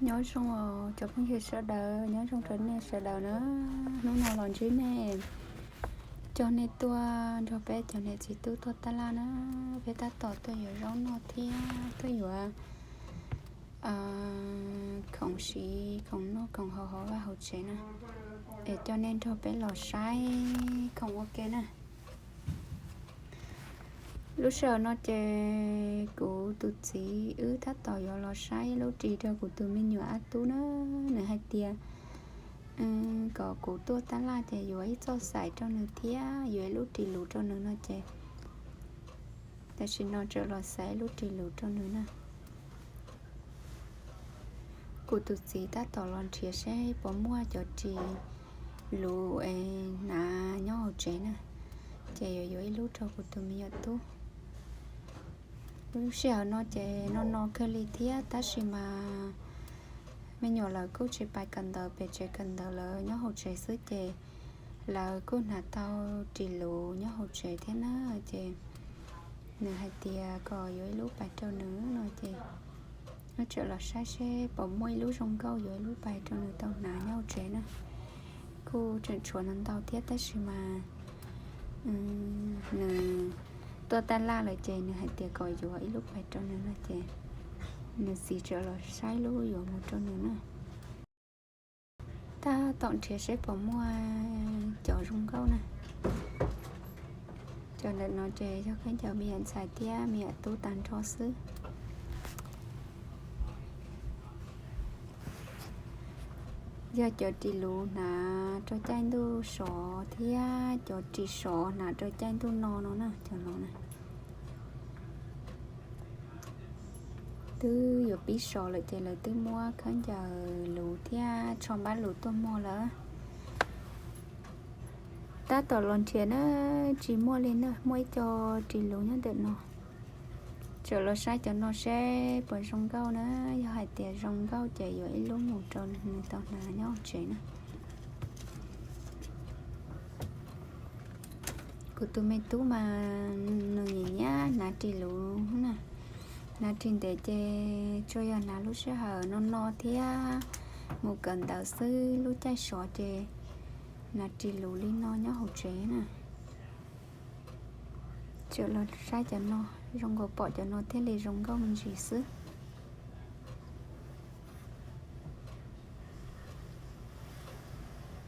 Nyob zoo os cov phooj ywg sawv daws, nyob zoo rau nej sawv daws na. Hnub no los ntsib nej, coj nej tuaj nrog peb cov niam txiv tub tuaj tab laj na. Peb tab tom tuaj yuav zaub noj thiab tuaj yuav khoom siv, khoom noj khoom haus hauv vaj hauv tsev na, es coj nej nrog peb los saib khoom ua ke na. Lub sij hawm no ces kuv tus txiv wb tab tom yuav los saib lub ris rau kuv tus me nyuam Ab Tub na. Nws hais tias kom kuv tuaj tab laj ces yuav ib txoj xais rau nws thiab yuav ib lub ris luv rau nws no ces, tam sim no tseem los xaiv ib lub ris luv rau nws na. Kuv tus txiv tab tom los nrhiav seb puas muaj cov ris luv es hnav nyob hauv tsev na, ces yuav yuav ib lub rau kuv tus me nyuam tub. Lub sij hawm no ces no no kawg li thiab tab sis mas me nyuam lawv kuj tsis pais kawm ntawv pem tsev, kawm ntawv lawv nyob hauv tsev xwb ces lawv kuj hnav tau ris luv nyob hauv tsev thiab na. Ces nws hais tias kom yuav ib lub pais rau nws no ces wb tseem los saib seb puas muaj ib lub zoo nkauj yuav ib lub pais rau nws tau hnav nyob hauv tsev na. Kuj tseem tshuav ntau ntau thiab tab sis mas nws tuaj tab laj lawm ces nws hais tias kom yuav ib lub pais rau nws no ces nws txiv tseem los saib lub yuav mus rau nws na. Tab tom nrhiav seb puas muaj cov zoo nkauj na. Cov ntawm no ces yog khaub ncaws me nyuam ntxhais thiab me nyuam tub tag nrho xwb. Yog cov ris luv hnav rau caij ntuj sov thiab cov ris sov hnav rau caij ntuj no no na, cov no na. Twb yuav pib sov lawm ces lawv twb muab khaub ncaws luv thiab tsho npab luv tuaj muag lawm. Tab tom los nrhiav na, tsis muaj li na, muaj ib co ris luv nyob ntawm no. Tseem los saib cov no seb puas zoo nkauj na, yog hais tias zoo nkauj ces yuav ib lub mus rau nws tau hnav nyob hauv tsev na. Kuv tus me tub mas nws nyiam nyiam hnav ris luv na, hnav ris ntev ces tsuas yog hnav lub sij hawm no no thiab mus kawm ntawv xwb, lub caij sov ces hnav ris luv li no nyob hauv tsev na. Tseem los saib cov no, zoo nkaus pom cov no thiaj li zoo nkauj me ntsis xwb.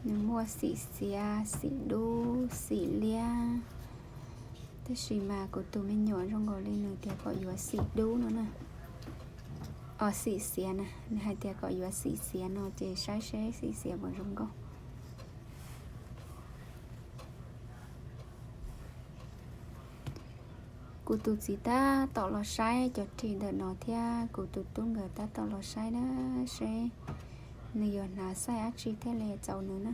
Nws muaj xim xiav, xim dub, xim liab, tab sis mas kuv tus me nyuam zoo nkaus li nws tias kom yuav xim dub no na. Os, xim xiav na, nws hais tias kom yuav xim xiav no ces saib seb xim xiav puas zoo nkauj. Kuv tus txiv tab tom los saib cov ris ntawm no thiab kuv tus tub nkawd tab tom los saib na, seb nws yuav hnav xaij dab tsi thiaj li txaus nws na.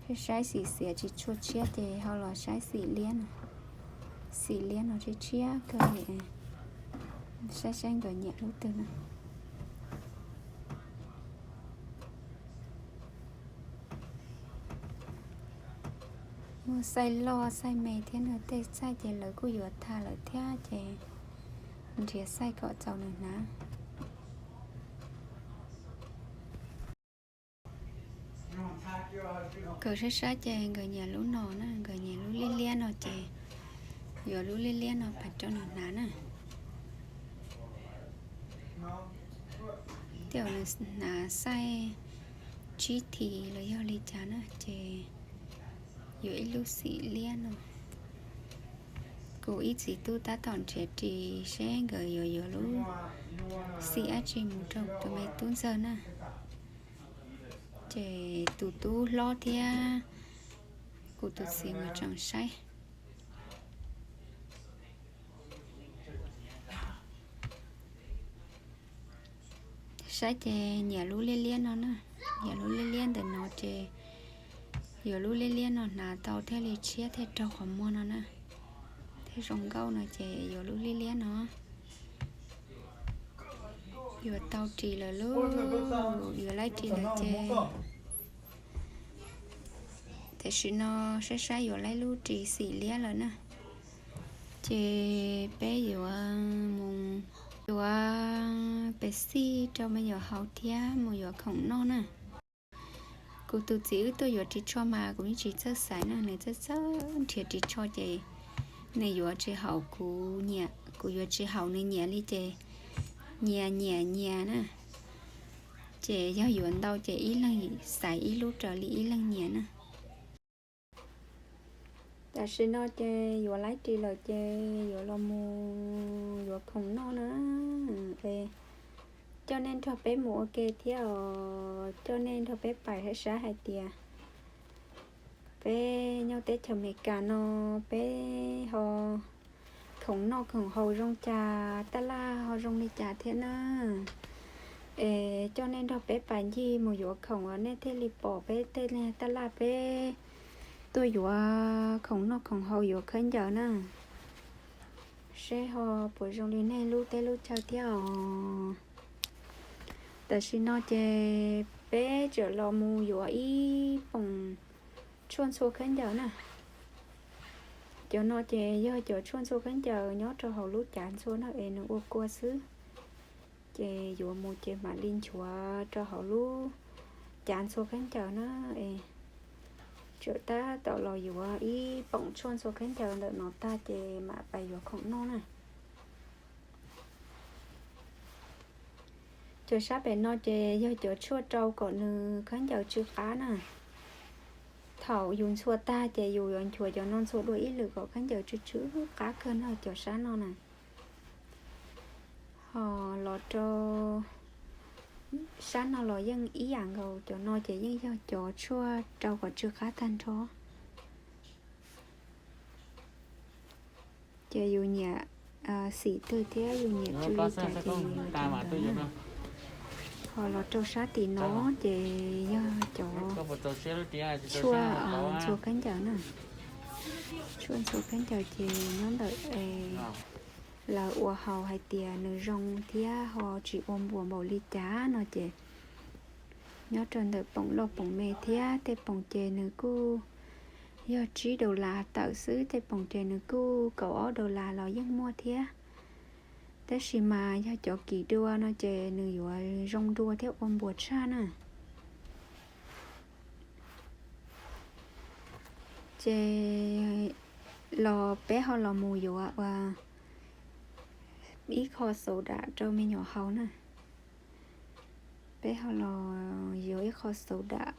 Saib saib xim xiav tsis tshua tshiab ces ho los saib xim liab no. Xim liab no tshiab tshiab kawg li, saib saib nkawd nyiam lub twg na. Muaj xaij loj xaij me thiab no, tej xaij ces lawv kuj yuav tag lawm thiab ces nrhiav xaij kom txaus nws hnav. Kawm saib saib ces nkawd nyiam lub no na, nkawd nyiam lub liab liab no ces yuav lub liab liab no pab rau nws hnav na. Tej zaum nws hnav xaij tsib this los yog li cas na ces yuav ib lub xim liab no. Kuv ib txiv tub tab tom nrhiav ris seb nkawd yuav yuav lub xim dab tsi mus rau tus me tub ntxawg na. Ces tus tub hlob thiab kuv tus txiv mas tseem saib. Saib ces nyiam lub liab liab no na, nyiam lub liab liab ntawm no ces yuav lub liab liab no hnav tau thiaj li tshiab thiaj raug qhov muag no na. Thiaj zoo nkauj no ces yuav lub liab liab no. Yuav tau ris lawm lauj, yuav laib ris lawm ces tam sim no saib saib yuav laib lub ris xim liab lawm na. Ces peb yuav mus, yuav Pes xij rau me nyuam haus thiab mus yuav khoom noj na. Kuv tus txiv wb tuaj yuav ris tsho mas kuv yeej tsis txawj xaiv na, nws txawj txawj nrhiav ris tsho ces nws yuav tsis haum kuv nyiam, kuv yuav tsis haum nws nyiam li ces nyias nyiam nyias na. Ces yog yuav ntau ces ib leeg xaiv ib lub raws li ib leeg nyiam na. Tam sim no ces yuav laib ris lawm ces yuav los mus yuav khoom noj na. Es coj nej nrog peb mus ua ke thiab os, coj nej nrog peb pais saib hais tias peb nyob teb chaws Amelikas no peb ho khoom noj khoom haus zoo cas, taj laj ho zoo li cas thiab na. Es coj nej nrog peb pais ncig mus yuav khoom uas nej thiaj li pom peb tej taj laj peb tuaj yuav khoom noj khoom haus yuav khaub ncaws na. Seb ho puas zoo li nej lub teb lub chaw thiab os. Tam sim no ces peb tseem los mus yuav ib poom tshuaj ntxhua khaub ncaws na. Cov no ces yog cov tshuaj ntxhua khaub ncaws nyob rau hauv lub cav ntxhua na es nws ua kua xwb. Ces yuav mus ces mam li nchuav rau hauv lub cav ntxhua khaub ncaws na. Es tseem tab tom los yuav ib poom tshuaj ntxhua khaub ncaws ntawm no tag ces mam pais yuav khoom noj na. Cov sab pem no ces yog cov tshuaj rau kom nws khaub ncaws tsw qab na. Thaum yus ntxhua tag ces yus yuav nchuav cov no ntxhua dua ib lwm kom khaub ncaws tsw tsw qab kawg no cov sab no na. Ho los rau sab no los yeej ib yam nkaus, cov no ces yeej yog cov tshuaj rau kom tsw qab tag nrho. Ces yus nyiam xim twg thiab yus nyiam tsw li cas ces yus yuav cov ntawd na. Ho los rau sab tim no ces yog cov tshuaj ntxhua khaub ncaws na. Tshuaj ntxhua khaub ncaws ces nyob ntawm lawv ua haus hais tias nws zoo thiab ho tsis ua npuas npaum li cas no ces nyob rau ntawm poom loj poom me thiab. Tej poom ces nws kuj yog tsib dollar tawm xwb, tej poom ces nws kuj kaum ob dollar los yeej muaj thiab. Tab sis mas yog cov kim dua no ces nws yuav zoo dua thiab ua npuas tshaj na. Ces los peb ho los mus yuav ua ib qho xauv dam rau me nyuam haus na. Peb ho los yuav ib qho xauv dam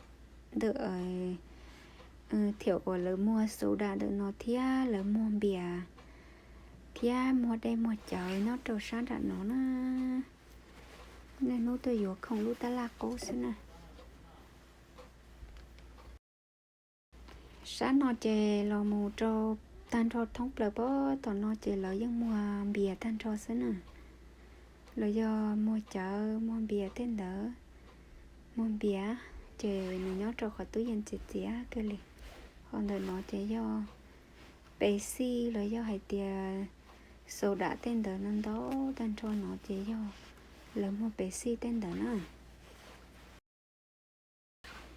ntawm thiab uas lawv muag xauv dam ntawm no thiab lawv muag npias thiab muag dej muag cawv nyob rau sab nram no na. Niaj hnub tuaj yuav khoom lub tab laj qub xwb na. Sab no ces los mus rau tag nrho thoob plaws pob tom no ces lawv yeej muag npias tag nrho xwb na. Los yog muag cawv muag npias tej ntawd. Muag npias ces nws nyob rau qhov tub yees txias txias kawg li. Ho ntawm no ces yog pes xij los yog hais tias xau dam tej ntawd no ntau tag nrho no ces yog lawv muag pes xij tej ntawd na.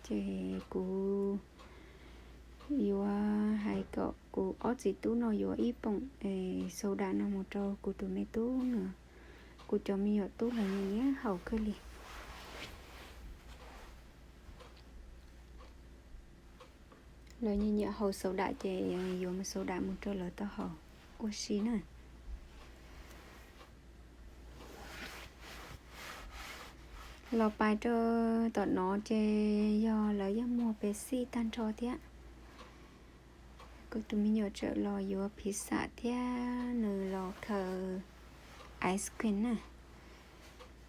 Ces kuv yuav hais kom kuv ob txiv tub no yuav ib poom xau dam no mus rau kuv tus me tub no, kuv cov me nyuam tub los nyiam nyiam haus kawg li. Lawv nyiam nyiam haus xau dam ces yuav mus xau dam mus rau lawv tau haus ua si na. Los pais rau tom no ces yog lawv yeej muag pes xij tag nrho thiab. Kuv tus me nyuam tseem los yuav phiv xam thiab nws los khaws ice cream na.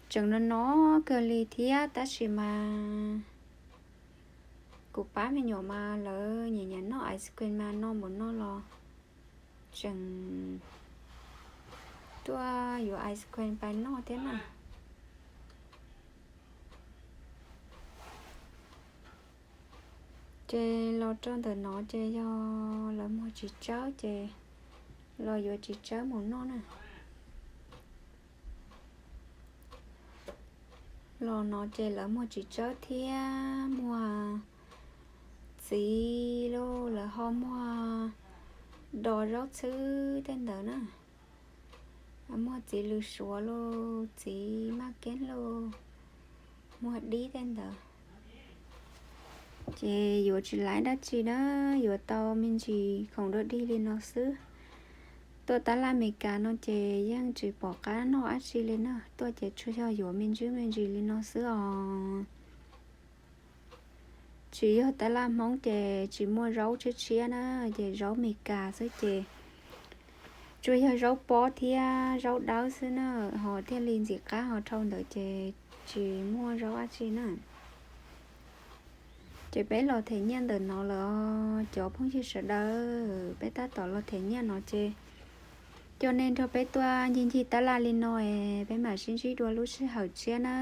Tseem no no kawg li thiab tab sis mas kuv pab me nyuam mas lawv nyiam nyiam noj ice cream mas noj npaum no los tseem tuaj yuav ice cream pais noj thiab na. Ces los rau ntawm no ces yog lawv muag txiv tsawb ces los yuav txiv tsawb mus noj na. Los no ces lawv muag txiv tsawb thiab muag txiv lauj, lawv ho muag dos zaub txhwb tej ntawd na. Muag txiv lws suav los txiv maj keeb los muag dib tej ntawd. Ces yuav tsis laiv dab tsi na, yuav tau me ntsis khoom dua dig li no xwb. Tuaj tab laj Amelikas no ces yeej tsis pom qab noj dab tsi li na, tuaj ces tsuas yog yuav me ntsis me ntsis li no xwb os. Tsis yog tab laj Hmoob ces tsis muaj zaub tshiab tshiab na, ces zaub Amelikas xwb ces tsuas yog zaub pob thiab zaub dawb xwb na, ho thiaj li ntxim qab, ho dhau ntawd ces tsis muaj zaub dab tsi na. Ces peb los them nyiaj ntawm no lawm, cov phooj ywg sawv daws, peb tab tom los them nyiaj no ces coj nej nrog peb tuaj ncig ncig tab laj li no es peb mam sib ntsib dua lub sij hawm tshiab na.